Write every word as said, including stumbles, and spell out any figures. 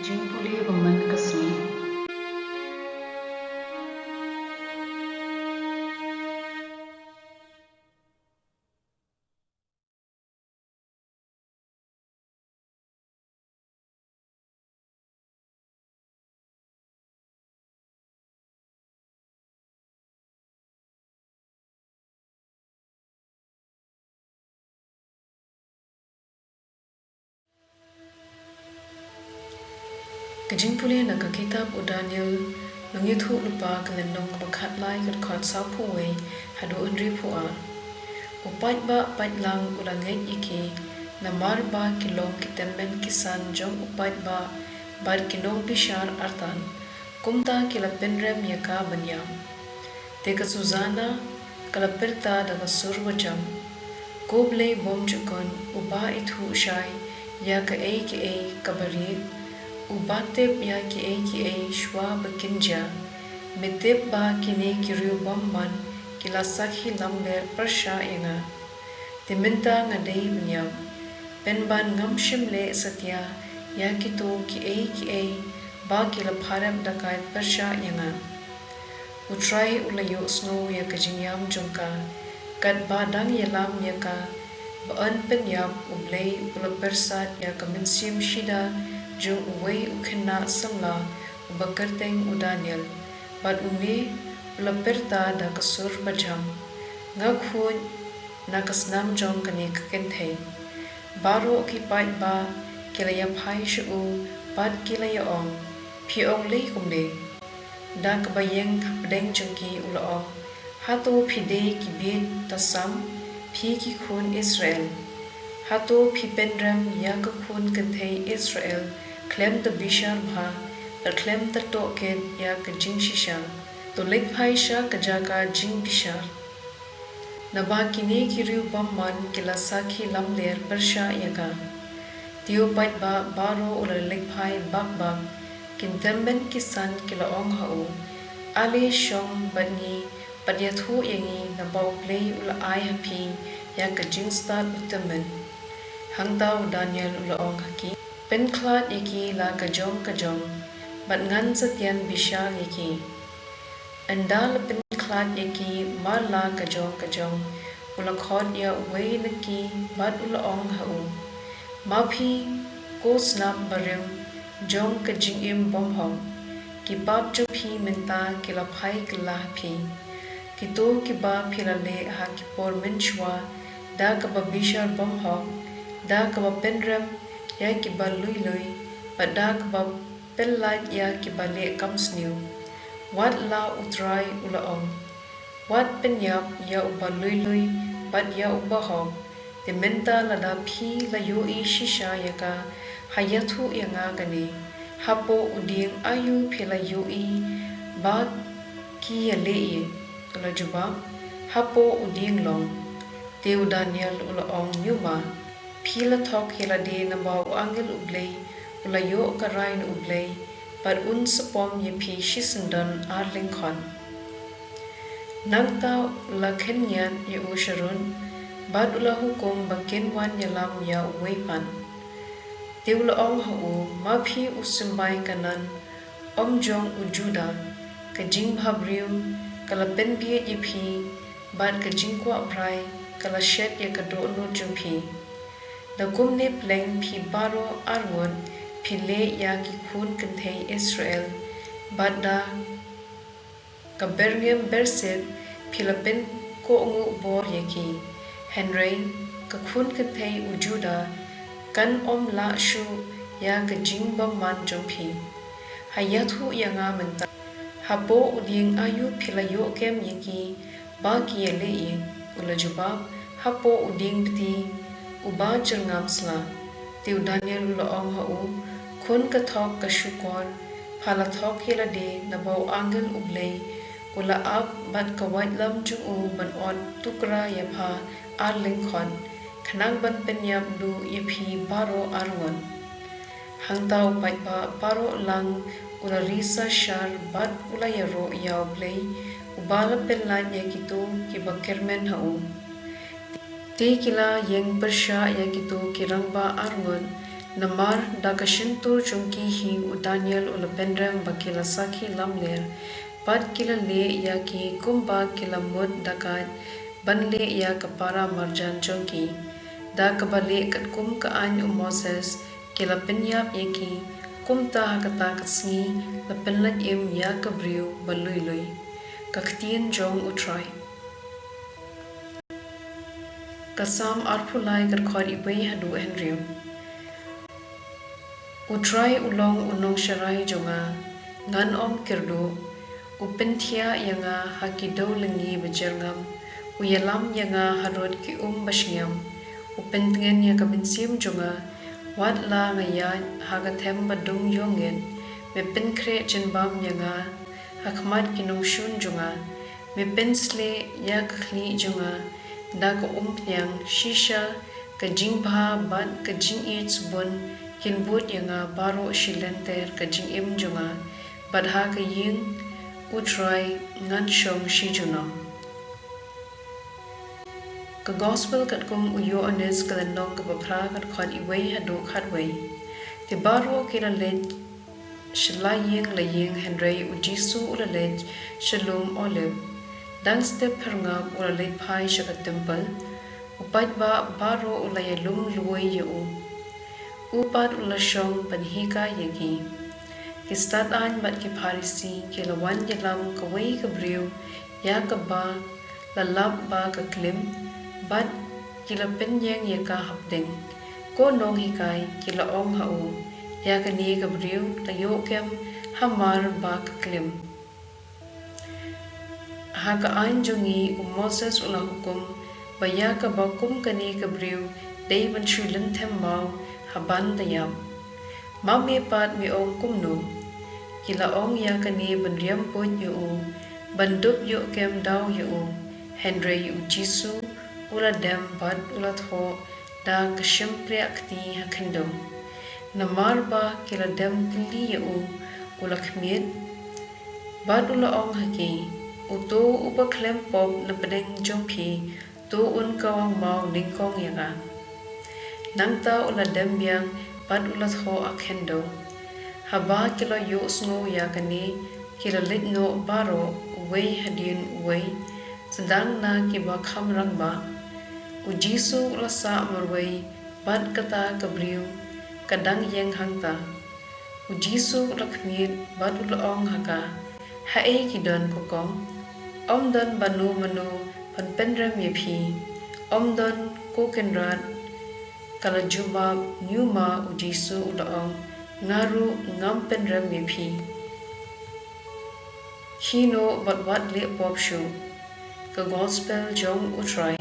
Jingpule ba man ka sngi. Ka jingpule na ka kitab u Daniel, nongïathuhlypa, ka lynnong ba khatlai, ka dkhot sawphew wei haduh hynriewphew ar. U paidbah paidlang u la ngeit ïa ki, namar ba ki long ki tymmen ki san jong u paidbah bad ki nongbishar artat. Kumta ki la pynrem ïa ka ban ïap. Te ka Susana ka la pyrta da ka sur bajam: Ko Blei bymjukut, uba ithuh shai ïa kaei kaei kaba rieh, uba tip ïa kiei kiei shwa ba kin jia, me tip ba kine ki riewbymman ki la sakhi lamler pyrshah ïa nga. Te mynta nga dei ban ïap, pynban ngam shym leh satia ïa kito kiei kiei ba ki la pharep dakait pyrshah ïa nga. U Trai u la ïohsngew ïa ka jingïam jong ka, katba dang ïalam ïa ka ba yn pynïap, U Blei u la pyrsad ïa ka mynsiem shida jong uwei u khynnah samla uba kyrteng u Daniel, bad une u la pyrta da ka sur bajam: Nga khuid na ka snam jong kane ka kynthei. Baroh ki paidbah ki la ïaphai sha u bad ki la ïa-ong: Phi ong lei kumne? Da kaba ïeng hapdeng jong ki u la ong: Hato phi dei ki bieit tasam, phi ki khun Israel? Hato phi pynrem ïa ka khun kynthei Israel khlem da bishar bha bad khlem da tohkit ïa ka jingshisha? To leit phai sha ka jaka jingbishar, naba kine ki riewbymman ki la sakhi lamler pyrshah ïa ka. Te u paidbah baroh u la leit phai bak bak. Ki tymmen ki san ki la ong ha u: Ale shong bad ngi bad ïathuh ïa ngi naba U Blei u la ai ha phi ïa ka jingstad u tymmen. Hangta u Daniel u la ong ha ki: Pynkhlad ïa ki la ka jong ka jong bad ngan sa tian bishar ïa ki. Ynda la pynkhlad ïa ki mar la ka jong ka jong, u la khot ïa uwei na ki bad u la ong ha u: Ma phi ko snap barim jong ka jingim bymhok, ki pap jong phi mynta ki la phai kylla ha phi. Kito kiba phi la leh ha ki por mynshuwa da kaba bishar bymhok, da kaba pynrem ïa kiba lui lui bad da kaba pyllait ïa kiba leh kam sniew. Wat la U Trai u la ong: Wat pynïap ïa uba lui lui bad ïa uba hok. Te mynta lada phi la ïohi shisha ïa ka, ha ïathuh ïa nga kane: Hapoh u dieng aïu phi la ïohi ba ki ïaleh ïa? U la jubab: Hapoh u dieng long. Te u Daniel u la ong: Ñiuma, phi la thok ïa lade naba u angel U Blei u la ïoh ka rai na U Blei bad un sa pom ïa phi shisyndon ar lyngkhot. Nangta u la khynñiat ïa u sharud bad u la hukum ba kin wan ïalam ïa uwei pat. Te u la ong ha u: Ma phi u symbai Kanaan, ym jong u Juda. Ka jingbhabriew ka la pynbieit ïa phi bad ka jingkwah brai ka la shet ïa ka dohnud jong phi. Da kumne pleng phi baroh arngut phi leh ïa ki khun kynthei Israel, bad da ka byrngem byrsit phi la pynkohnguh bor ïa ki. Hynrei ka khun kynthei u Juda kan ym lah shuh ïa ka jingbymman jong phi. Ha ïathuh ïa nga mynta: Hapoh u dieng aïu phi la ïoh kem ïa ki ba ki ïaleh ïa? U la jubab: Hapoh u dieng bti uba jyrngam sla. Te u Daniel u la ong ha u: Khun ka thok ka shukor, pha la thok ïa lade naba u angel U Blei u la ap bad ka waitlam jong u ban ot tukra ïa pha ar lyngkhot, khnang ban pynïap duh ïa phi baroh arngut. Hangta u paidbah baroh lang u la risa shar bad u la ïaroh ïa U Blei uba la pynlait ïa kito kiba kyrmen ha u. Te ki la ïeng pyrshah ïa kito ki rangbah arngut Namar da ka shyntur jong ki hi u Daniel u la pynrem ba ki la sakhi lamler, bad ki la leh ïa ki kumba ki la mut da ka ban leh ïa ka para marjan jong ki. Da kaba leh katkum ka aiñ u Moses ki la pynïap ïa ki, kumta ha kata ka sngi la pynlait im ïa ka briew ba lui lui. Ka ktien jong U Trai. Ka Salm arphew lai, ka dkhot iwei haduh hynriew. U Trai u long u nongsharai jong nga, ngan ym kyrduh. U pynthiah ïa nga ha ki dew lyngngi ba jyrngam, u ïalam ïa nga harud ki um ba shngiam. U pyntngen ïa ka mynsiem jong nga, wat la nga ïaid ha ka them ba dum ïongit. Me pynkhreh jingbam ïa nga ha khmat ki nongshun jong nga. Me pynsleh ïa ka khlieh jong nga da ka umphniang, shisha ka jingbha bad ka jingïeit sbun kin bud ïa nga baroh shi lynter ka jingim jong nga, bad ha ka ïing U Trai ngan shong shi junom. Ka Gospel katkum u Ïoannis, ka lynnong kaba phra, ka dkhot iwei haduh khatwei. Te baroh ki la leit sha la ïing la ïing, hynrei U Jisu u la leit sha lum Olib. Dang step phyrngab u la leit phai sha ka templ. U paidbah baroh u la ïalum luwei ïa u. U pat u la shong ban hikai ïa ki. Ki stad aiñ bad ki Pharisi ki la wan ïalam kawei ka briew ïa kaba la lap ba ka klim, bad ki la pynïeng ïa ka hapdeng. Ko nonghikai, ki la ong ha u, ïa kane ka briew la ïoh kem hamar ba ka klim. Ha ka aiñ jong ngi u Moses u la hukum ba ïa kaba kum kane ka briew dei ban shu lynthem maw ha ban da ïap. Ma me pat me ong kumno? Ki la ong ïa kane ban riam buit ïa u, ban dup ïoh kem daw ïa u. Hynrei U Jisu u la dem bad u la thoh da ka shympriah kti ha khyndew. Namar ba ki la dem kylli ïa u, u la khmied bad u la ong ha ki, uto uba khlem pop na pdeng jong phi, to un kawang maw nyngkong ïa nga. Nangta u la dem biang bad u la thoh ha khyndew. Haba ki la ïohsngew ïa kane, ki la leit noh baroh uwei hadien uwei, sdang na kiba kham rangbah. U Jisu u la sah marwei bad kata ka briew ka dang ïeng hangta. U Jisu u la khmied bad u la ong ha ka, haei ki don ko kong? Ym don mano mano ban pynrem ïa phi. Ym don ko kynrad? Ka la jubab, ñiuma. U Jisu u la ong, nga ruh ngam pynrem ïa phi. Khie noh bad wat leh pop shuh. Ka Gospel jong U Trai.